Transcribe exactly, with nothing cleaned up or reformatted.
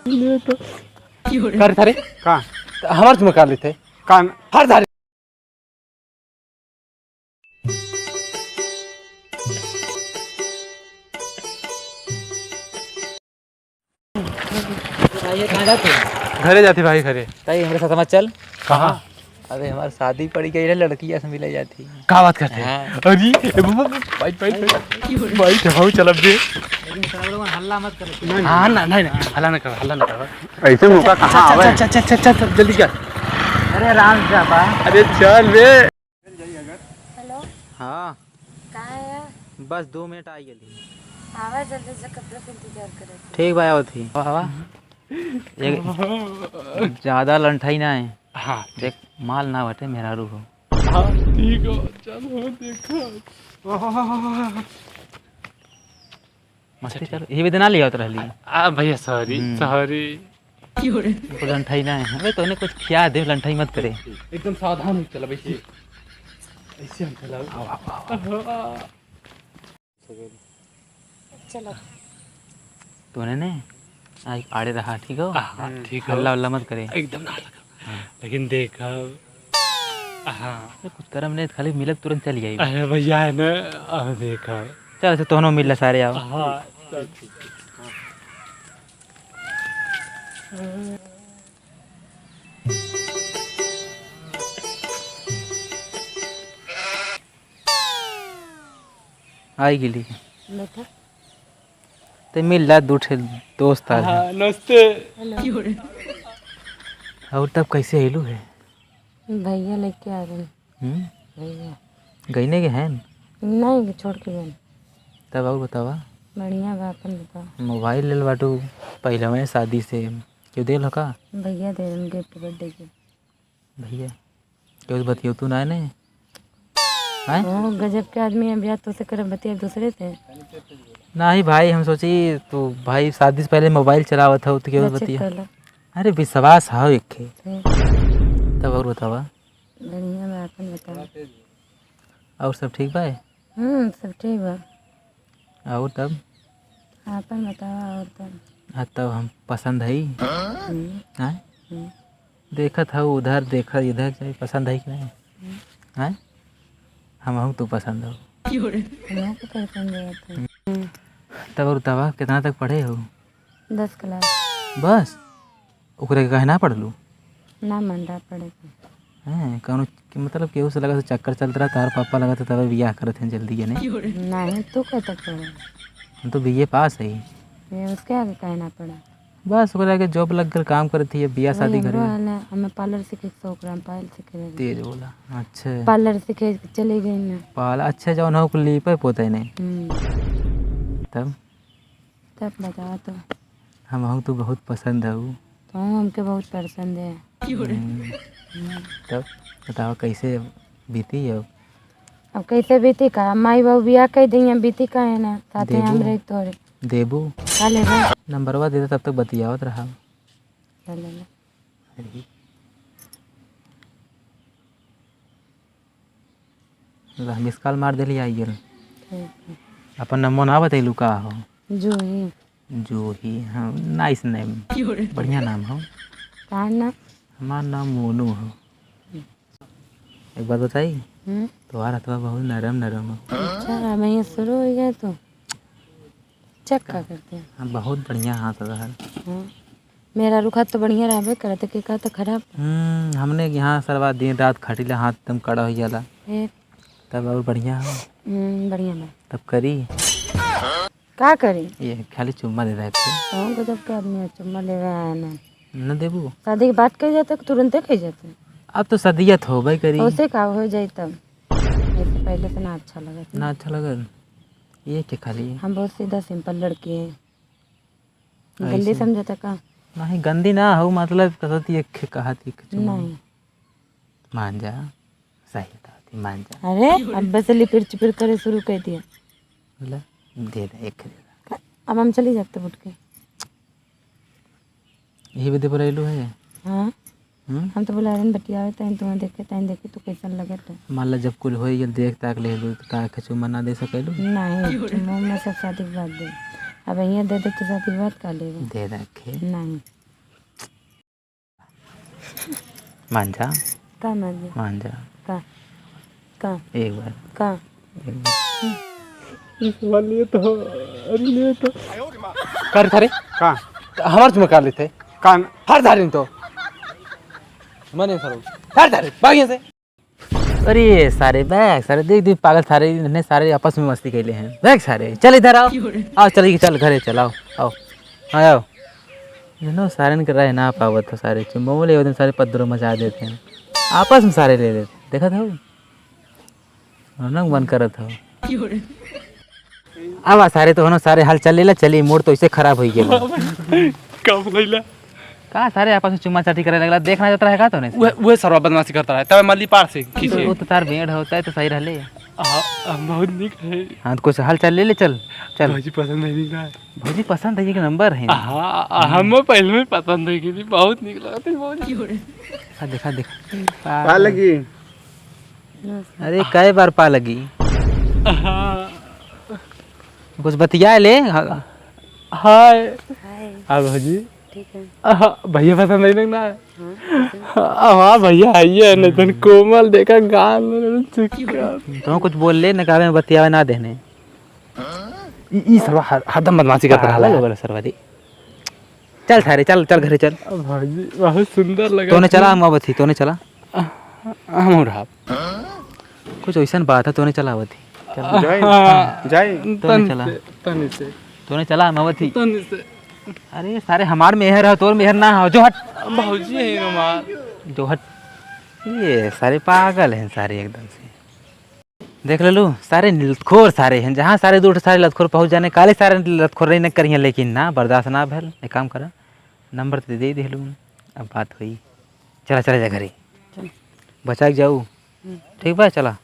कर थारे। का? हमार चुमा कर लेते। कान। हर थारे। भाई, ये कहाँ जाते हैं? घरे जाते भाई, घरे। ताई, हमरे साथ मत चल। कहाँ? अरे, हमार शादी पड़ी गई रे, लड़किया से मिले जाती। का बात करते हैं? हाँ। अरे, ए, बाबा, बाइट, बाइट, बाइट। बाइट, हाँ, चलब दे। लेकिन सब लोग हल्ला मत करो। हाँ, ना, नहीं, नहीं, हल्ला ना करो, हल्ला ना करो। ऐसे मौका कहाँ आवे? चल, चल, चल, चल, चल, जल्दी चल। अरे, आराम से जा बा। अरे, चल बे। हेलो। हाँ। कहाँ है? बस दो मिनट आ गेली। आवा जल्दी से, कब तक इंतजार करत? ठीक बा, आवत ही। आवा, आवा। एक ज्यादा लंठाई ना है। हाँ। देख, माल ना बटे, मेहरारू हो। हाँ, ठीक हो, चल हो, देखो। मस्ती चल, ये भी दिन ना लियावत रहली। आ, भैया, सॉरी, हम्म। सॉरी। वो लंठाई ना है। अबे, तोने कुछ खिया दे, लंठाई मत करे। एकदम सावधान हो, चला, वैसे। ऐसे हम चला। आओ, आओ, आओ। चलो। तूने ने, आ, आड़े रहा, ठीक हो? हाँ, ठीक हो। हल्ला उल्ला मत करे। एकदम ना लगा। हाँ। लेकिन देखा, हाँ। अरे, कुछ करम नहीं, खाली मिलब तुरंत चल जाई। अरे भैया है ना, अब देखा। चल, ऐसे तोहनो मिल ले सारे, आओ। हाँ, चल ठीक है। हाँ। आई गेली। बैठा। ते मिल ला, दू ठे दोस्त आ हाँ, नमस्ते। हेलो। और तब कैसे अइलू है? भैया लेके आ गए। हम्म? भैया। गईने के हैं? नहीं, छोड़ के गए। तब और बतावा? बढ़िया बा, अपन बतावा? मोबाइल लेल बाटू पहले में शादी से, क्यों देल हो का? भैया दे रहे gift, birthday gift। भैया, केहू से बतियौतू ना है ने? हैं? ओ, गजब के आदमी है भैया, तोसे करब बतिया दूसरे से? नाही भाई, हम सोची तू भाई शादी से पहले मोबाइल चलावत हो तो केहू से बच्चे बतिया। कहला। अरे विश्वास है एक खे। हम्म। तब और बतावा? बढ़िया बा, अपन बतावा? और सब ठीक बा? हम्म, सब ठीक बा। और तब? आपन बतावा, और तब? हाँ, तब हम पसंद हई? हम्म। हाँ? हम्म। देखत हऊ उधर, देखत इधर, चाहे पसंद हई कि नहीं? हम्म। हाँ? हमहू तू पसंद हो। हमहू के पसंद है तू। हम्म। तब और तब कितना तक पढ़े हो? दस class। बस? ओकरे के काहे ना पढ़लू? ना मन रहा पढ़े के। हैं, कौनो कि मतलब केहू से लगा से चक्कर चलत रहा, तार पापा लगा तो तबे बियाह करत हैं जल्दी, ने? नहीं, तू कब तक पढ़े? हम तो B A pass है। ये उसके आगे काहे ना पढ़ा? बस ओकरे आगे job लग गल, काम करत ही, बियाह वही शादी हमरो करे। हाल है, हमें parlour सीखे के शौक रहा, हम पायल सीखे रहे। तेज बोला। अच्छा। Parlour सीखे के चले गई ना। पाल-, अच्छा, जौन हो कुल लीपे पोते ने। हम्म। तब? तब बतावा तो। हमहू तू बहुत पसंद हऊ। तू हमके बहुत पसंद है। हम्म। हम्म। तब बतावा कैसे बीती अब? अब कैसे बीती का? माई बाबू बियाह कई दिए, बीती का है ना? साथे देबू? हम रही तोरे। देबू? का लेबे? नंबरवा दे दे, तब तक बतियावत रहा। ले, ले, ले। अरे। ला, miss call मार देली, आई गेल। ठीक है। अपन नामो ना बतैलू का हो? जूही। जूही, हाँ, nice name। बढ़िया नाम हो। का नाम? हमार नाम मोनू हो। एक बात बताई? हम्म? तोहार हथवा बहुत नरम नरम हो। अच्छा, अब ये शुरू हो गया तो? Check का करते हैं? हाँ, बहुत बढ़िया हाथ रहल। हाँ। मेहरारू खात तो बढ़िया रहबे करत, के का तो खराब। हम्म, हमने के यहाँ सरवा दिन रात खटीला, हाथ एकदम कड़ा हो जाला। फिर? तब और बढ़िया हो। हम्म, बढ़िया बा। तब करी? का करी? ये खाली चुम्मा दे रहे थे। कौन गजब के आदमी है, चुम्मा लेवे आया ना? न देबू? शादी के बाद कह जाते, तुरंते कह जाते। अब तो सदियत होबे करी। उसे का हो जाई तब? ऐसे पहले से ना अच्छा लगत। ना अच्छा लगत? ये के खाली? हम बहुत सीधा simple लड़की हैं। ऐसे? गंदी समझता का? नहीं, गंदी ना हो, मतलब, कसत ये खे-, कहत ये कुछ नहीं। मान जा, सही कहत ही, मान जा। अरे, अब बस लिपिर चिपिर करे शुरू कर दिया। ले, दे दे, एक दे दे। अब हम चली जाते उठ के। यही बदे बुलाइलू है? हाँ। हम्म? हम तो बोला, "अरे, बतियावे, तैं तुम्हें देखे, तैं देखे, तू कैसन लगे तो?" मान ला, जब कुल होई गेल, देख ताक लेलू, तो का के चुम्मा ना दे सकेलू? नहीं, चुम्मा में सब शादी के बाद दे। अब यहाँ दे दे, तो शादी के बाद का लेबे? दे रखे। नहीं। मान जा। का मान जा? मान जा। का? का? एक बार। का? एक बार। इस बार लिए तो, अरे लिए तो। कर थारे? का? हमार चुमा कर लेते। का? हर धारिन तो। मने सरो। हर धारे, भाग यहाँ से। अरे सारे बैग, सारे देख, देख पागल सारे, इन्हें सारे आपस में मस्ती कैले हैं। बैग सारे, चल इधर आओ। आओ, चल, चल, घरे चल, आओ, आओ। हाँ, आओ। इन्हों सारे के रह ना पावत हो सारे, चुम्बो ले, सारे पद्दरो मचा देते हैं। आपस में सारे ले लेते, देखत हो? रौनक बंद करत हो। अब आ सारे तो हनो सारे हाल चाल लेला, चली, मूड तो इसे खराब होई गेल। कब लैला? का सारे आपस में चुम्मा चाटी करे लगला, देखना जात रहे का तोने से? उहे, उहे सरवा बदमाशी करता रहे, तबे मल्ली पार से खींचे। वो तो तार बेंड होता है तो सही रहले। हाँ, हम बहुत निक है। हाँ, तो कुछ हाल चाल ले ले, चल, चल। भौजी पसंद है निक ना? भौजी पसंद है, एक नंबर है। हाँ, हम पहले में पसंद है कि बहुत निक लगत है भौजी। हाँ, देखा, देखा। पा लगी। अरे, कै बार पा लगी? हाँ। कुछ बतिया ले। हाँ। हाय। हाय। हाँ, भौजी। ठीक है। हाँ, भैया पसंद है ना? हाँ, पसंद। हाँ, हाँ, भैया, आइए, नहीं तो कोमल देखा, गाल में चिपका। तो कुछ बोल ले, न कहवे में बतियावे ना देने। ई, ई सरवा हर, हरदम बदमाशी करत रहला। पागल हो गल सरवा दी। चल सारे, चल, चल घरे चल। अब भौजी, बहुत सुंदर लगा तोने थी। चला, हम आवत ही, तोने चला। हम उठाब। कुछ वैसन बात है, तोने चला आवत ही। चल। जाई, हाँ, जाई। तोने तन चला। से, तन से। तोने चला, हम आवत ही। तन से। अरे सारे, हमार मेहर है, तोर मेहर ना हो, जो हट। भौजी है हमार। जो हट। ये सारे पागल हैं सारे एकदम से। देख लेलू, सारे लतखोर सारे हैं, जहाँ सारे दूर सारे लतखोर पहुँच जाने, काले सारे लतखोर नहीं न करिहैं, लेकिन ना, बर्दाश्त ना भैल। एक काम करा, नंबर तो दे दिलू, अब बात हुई। चला, चला जा घरे, चल। बचा के जाऊ। हम्म। ठीक बा, चला।